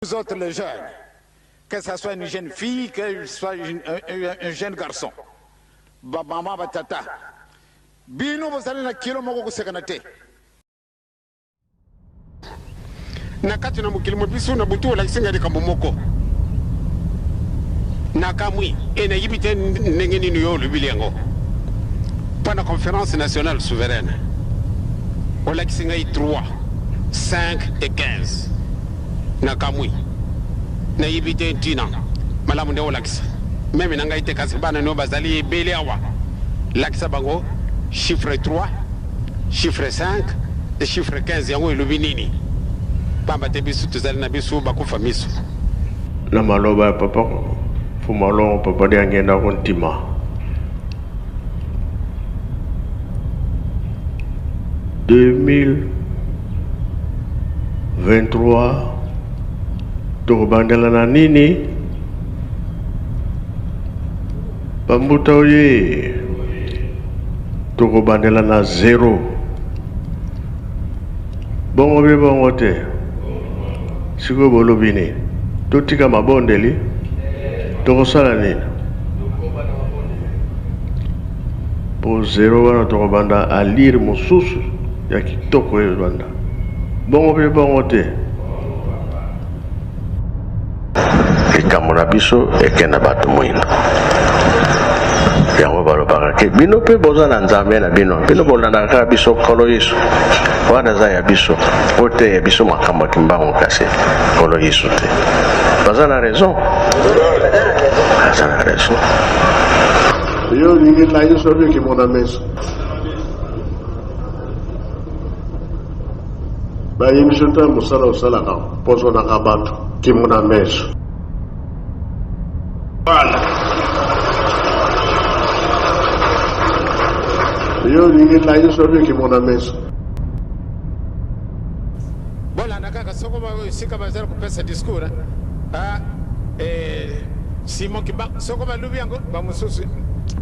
Vous autres les jeunes, que ce soit une jeune fille, que ce soit un jeune garçon, ba mama ba tata, bino bozali na kilo moko kosekana te. Na kati na mokili mwa biso na butu olakisi ngai likambo moko nakamwi e nayebi te ndenge nini yo olobili yango mpo na Conférence nationale souveraine. Olakisi ngai 3, 5 et 15. Nakamwi, nayebi te ntina malamu nde olakisa meme na ngai te, kasi bana no bazali ebele awa, lakisa bango chiffre 3, chiffre 5 et chiffre 15 yango elobi nini, pamba te biso tozali na biso bakufa miso. Na maloba ya Papa Fumalongo Papa Diangienda Kuntima. 2023 tokobandela na nini? Bambuta oye, tokobandela na zero. Bongo be bongo te. Sikoyo bolobi nini? Totika mabondeli? Tokosala nini? Po zero wana tokobanda alire mosusu ya kitoko ebanda. Bongo pe bongo te. Likambo na biso ekenda bato mwindo. Yango balobaka ke bino mpe boza na Nzambe na bino, bino bolandaka kaka biso Nkolo Yesu. Wana eza ya biso, po te ya biso makambo ya Kimbangu, kasi Nkolo Yesu te. Baza na raison, baza na raison. Yo olingi na Yesu abiki mona meso. Bayebi biso te mosala osalaka pozonaka bato kimona meso. Yo olingi na Yesu abiki mona meso. Bolanda kaka soko esika bazali kopesa discours ah, eh, Simon Kimbangu soko balubi yango bamosusu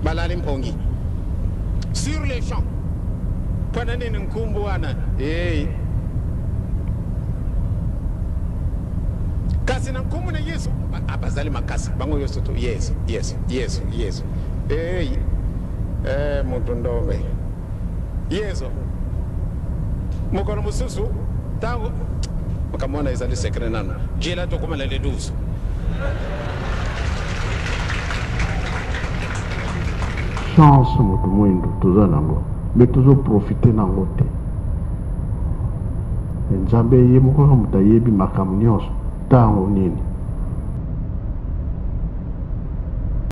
balali mpongi sur le champ. Mpo na nini nkumbu wana hey. Kasi na nkumbu na Yesu bazali makasi bango nyonso to Yesu Yesu Yesu Yesu hey. Eh, moto ndombe Yesu mokolo mosusu ntango makambo wana ezali secret nano jela tokoma na le 12. Chance moto mwindo toza nango mais tozo profiter nango te. Mais Nzambe ye moko kaka moto ayebi makambo nyonso ntango nini.